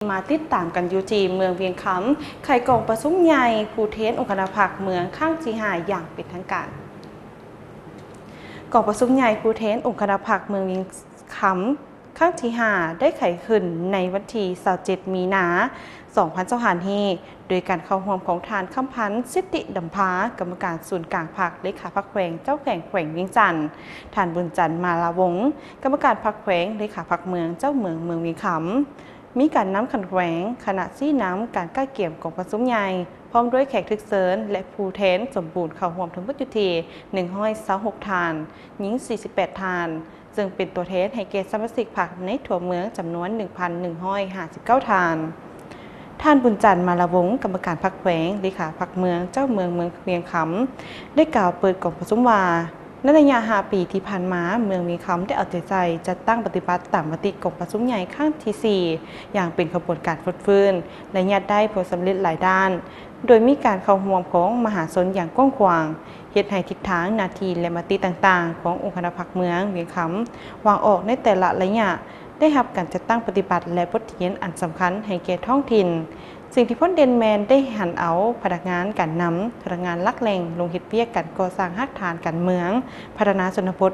ມາຕິດຕາມກັນຢູ່ທີ່ເມືອງວຽງຄຳ ໄຂກອງປະຊຸມໃຫຍ່ຜູ້ແທນອົງຄະນະພັກເມືອງຄັ້ງທີຫ້າຢ່າງເປັນທາງການ. ກອງປະຊຸມໃຫຍ່ຜູ້ແທນອົງຄະນະພັກເມືອງວຽງຄຳ ຄັ້ງທີຫ້າ ໄດ້ໄຂຂຶ້ນໃນວັນທີຊາວເຈັດ ມີນາ ສອງພັນຊາວຫ້າ ນີ້ ໂດຍການເຂົ້າຮ່ວມຂອງທ່ານ ຄຳພັນ ສິດຕິດຳພາ ກຳມະການສູນກາງພັກ ເລຂາພັກແຂວງ ເຈົ້າແຂວງແຂວງວຽງຈັນ, ທ່ານ ບຸນຈັນ ມາລາວົງ ກຳມະການພັກແຂວງ ເລຂາພັກເມືອງ ເຈົ້າເມືອງເມືອງວຽງຄຳ. ມີການນຳຂັນແຂວງ, ຄະນະຊີ້ນຳການກະກຽມກອງປະຊຸມໃຫຍ່ ພ້ອມດ້ວຍແຂກຖືກເຊີນ ແລະ ຜູ້ແທນສົມບູນເຂົ້າຮ່ວມທັງໝົດຢູ່ທີ່ ໜຶ່ງຮ້ອຍຊາວຫົກ ທ່ານ, ຍິງ ສີ່ສິບແປດ ທ່ານ, ເຊິ່ງເປັນຕົວແທນໃຫ້ແກ່ສະມາຊິກພັກໃນທົ່ວເມືອງຈຳນວນ ໜຶ່ງພັນໜຶ່ງຮ້ອຍຫ້າສິບເກົ້າ ທ່ານ. ທ່ານ ບຸນຈັນ ມາລາວົງ ກຳມະການພັກແຂວງ, ເລຂາພັກເມືອງ, ເຈົ້າເມືອງເມືອງວຽງຄຳ ໄດ້ກ່າວເປີດກອງປະຊຸມວ່າ, ໃນໄລຍະຫ້າປີທີ່ຜ່ານມາ, ເມືອງວຽງຄຳໄດ້ເອົາໃຈໃສ່ຈັດຕັ້ງປະຕິບັດຕາມມະຕິກອງປະຊຸມໃຫຍ່ຄັ້ງທີສີ່ ຢ່າງເປັນຂະບວນການຟົດຟື້ນ ແລະ ຍາດໄດ້ຜົນສຳເລັດຫຼາຍດ້ານ, ໂດຍມີການເຂົ້າຮ່ວມຂອງມະຫາຊົນຢ່າງກວ້າງຂວາງ, ເຮັດໃຫ້ທິດທາງ, ໜ້າທີ່ ແລະ ມະຕິຕ່າງໆຂອງອົງຄະນະພັກເມືອງວຽງຄຳວາງອອກໃນແຕ່ລະໄລຍະ ໄດ້ຮັບການຈັດຕັ້ງປະຕິບັດ ແລະ ບົດຮຽນອັນສຳຄັນໃຫ້ແກ່ທ້ອງຖິ່ນ. ສິ່ງທີ່ພົ້ນເດັ່ນແມ່ນໄດ້ຫັນເອົາພະນັກງານການນຳ, ພະນັກງານຫຼັກແຫຼ່ງລົງເຮັດວຽກການກໍ່ສ້າງຮາກຖານການເມືອງ, ພັດທະນາຊົນນະບົດ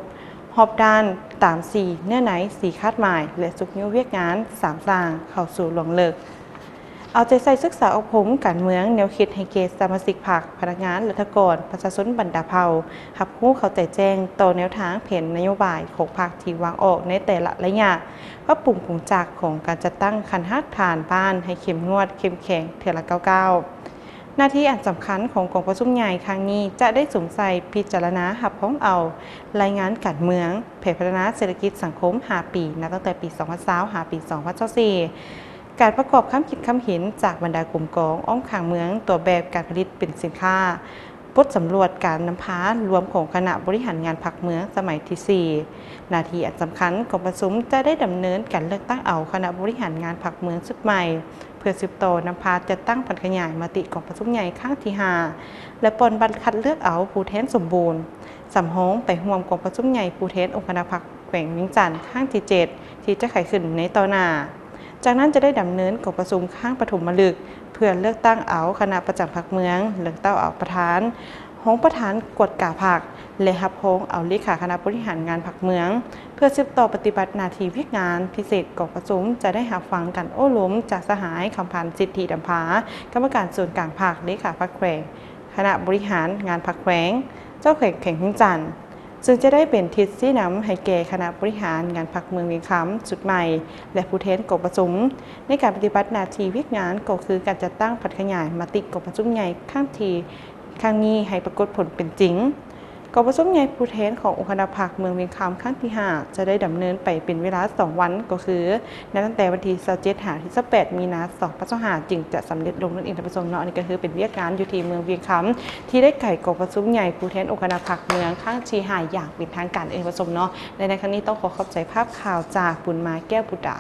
ຮອບດ້ານຕາມສີ່ເນື້ອໃນ, ສີ່ຄາດໝາຍ ແລະ ຊຸກຍູ້ວຽກງານສາມສ້າງເຂົ້າສູ່ລວງເລິກ. ເອົາໃຈໃສ່ສຶກສາອົບຮົມການເມືອງ, ແນວຄິດໃຫ້ແກ່ສະມາຊິກພັກ, ພະນັກງານ, ລັດຖະກອນ, ປະຊາຊົນບັນດາເຜົ່າ ຮັບຮູ້ເຂົ້າໃຈແຈ້ງຕໍ່ແນວທາງແຜນນະໂຍບາຍຂອງພັກທີ່ວາງອອກໃນແຕ່ລະໄລຍະ, ປັບປຸງກົງຈັກຂອງການຈັດຕັ້ງຂັ້ນຮາກຖານບ້ານໃຫ້ເຂັ້ມງວດ, ເຂັ້ມແຂງເທື່ອລະກ້າວໆ. ໜ້າທີ່ອັນສຳຄັນຂອງກອງປະຊຸມໃຫຍ່ຄັ້ງນີ້ຈະໄດ້ສຸມໃສ່ພິຈາລະນາຮັບຮອງເອົາລາຍງານການເມືອງ, ແຜນພັດທະນາເສດຖະກິດສັງຄົມຫ້າປີ ນັບຕັ້ງແຕ່ປີສອງພັນຊາວ ຫາປີສອງພັນຊາວສີ່, ການປະກອບຄຳຄິດຄຳເຫັນຈາກບັນດາກົມກອງອ້ອມຂ້າງເມືອງ, ຕົວແບບການຜະລິດເປັນສິນຄ້າ, ບົດສຳຫຼວດການນຳພາລວມຂອງຄະນະບໍລິຫານງານພັກເມືອງສະໄໝທີສີ່. ໜ້າທີ່ອັນສຳຄັນຂອງປະຊຸມຈະໄດ້ດຳເນີນການເລືອກຕັ້ງເອົາຄະນະບໍລິຫານງານພັກເມືອງຊຸດໃໝ່ ເພື່ອສືບຕໍ່ນຳພາຈັດຕັ້ງຜັນຂະຫຍາຍມະຕິກອງປະຊຸມໃຫຍ່ຄັ້ງທີຫ້າ ແລະ ປ່ອນບັດຄັດເລືອກເອົາຜູ້ແທນສົມບູນ ສຳຮອງໄປຮ່ວມກອງປະຊຸມໃຫຍ່ຜູ້ແທນອົງຄະນະພັກແຂວງວຽງຈັນຄັ້ງທີເຈັດ ທີ່ຈະໄຂຂຶ້ນໃນຕໍ່ໜ້າ. ຈາກນັ້ນຈະໄດ້ດຳເນີນກອງປະຊຸມຄັ້ງປະຖົມມະລຶກ ເພື່ອເລືອກຕັ້ງເອົາຄະນະປະຈຳພັກເມືອງ, ເລືອກຕັ້ງເອົາປະທານ, ຮອງປະທານກວດກາພັກ ແລະ ຮັບຮອງເອົາເລຂາຄະນະບໍລິຫານງານພັກເມືອງ ເພື່ອສືບຕໍ່ປະຕິບັດໜ້າທີ່ວຽກງານ. ພິເສດກອງປະຊຸມຈະໄດ້ຮັບຟັງການໂອ້ລົມຈາກສະຫາຍ ຄຳພັນ ສິດທິດຳພາ ກຳມະການສູນກາງພັກ, ເລຂາພັກແຂວງ, ຄະນະບໍລິຫານງານພັກແຂວງ, ເຈົ້າແຂວງແຂວງວຽງຈັນ ເຊິ່ງຈະໄດ້ເປັນທິດຊີ້ນຳໃຫ້ແກ່ຄະນະບໍລິຫານງານພັກເມືອງວຽງຄຳຊຸດໃໝ່ ແລະ ຜູ້ແທນກອງປະຊຸມ ໃນການປະຕິບັດໜ້າທີ່ວຽກງານ ກໍຄືການຈັດຕັ້ງຜັນຂະຫຍາຍມະຕິກອງປະຊຸມໃຫຍ່ຄັ້ງທີ່ ຄັ້ງນີ້ໃຫ້ປາກົດຜົນເປັນຈິງ. ກອງປະຊຸມໃຫຍ່ຜູ້ແທນຂອງອົງຄະນະພັກເມືອງວຽງຄຳຄັ້ງທີຫ້າ ຈະໄດ້ດຳເນີນໄປເປັນເວລາສອງວັນ ກໍຄື ນັບຕັ້ງແຕ່ວັນທີຊາວເຈັດ ຫາ ທີຊາວແປດ ມີນາ ສອງພັນຊາວຫ້າ ຈຶ່ງຈະສຳເລັດລົງນັ້ນເອງທ່ານຜູ້ຊົມເນາະ. ອັນນີ້ກໍຄືເປັນວຽກງານຢູ່ທີ່ເມືອງວຽງຄຳ ທີ່ໄດ້ໄຂກອງປະຊຸມໃຫຍ່ຜູ້ແທນອົງຄະນະພັກເມືອງຄັ້ງທີຫ້າຢ່າງເປັນທາງການເອງທ່ານຜູ້ຊົມເນາະ. ແລະ ໃນຄັ້ງນີ້ຕ້ອງຂໍຂອບໃຈພາບຂ່າວຈາກບຸນມາ ແກ້ວບຸດດາ.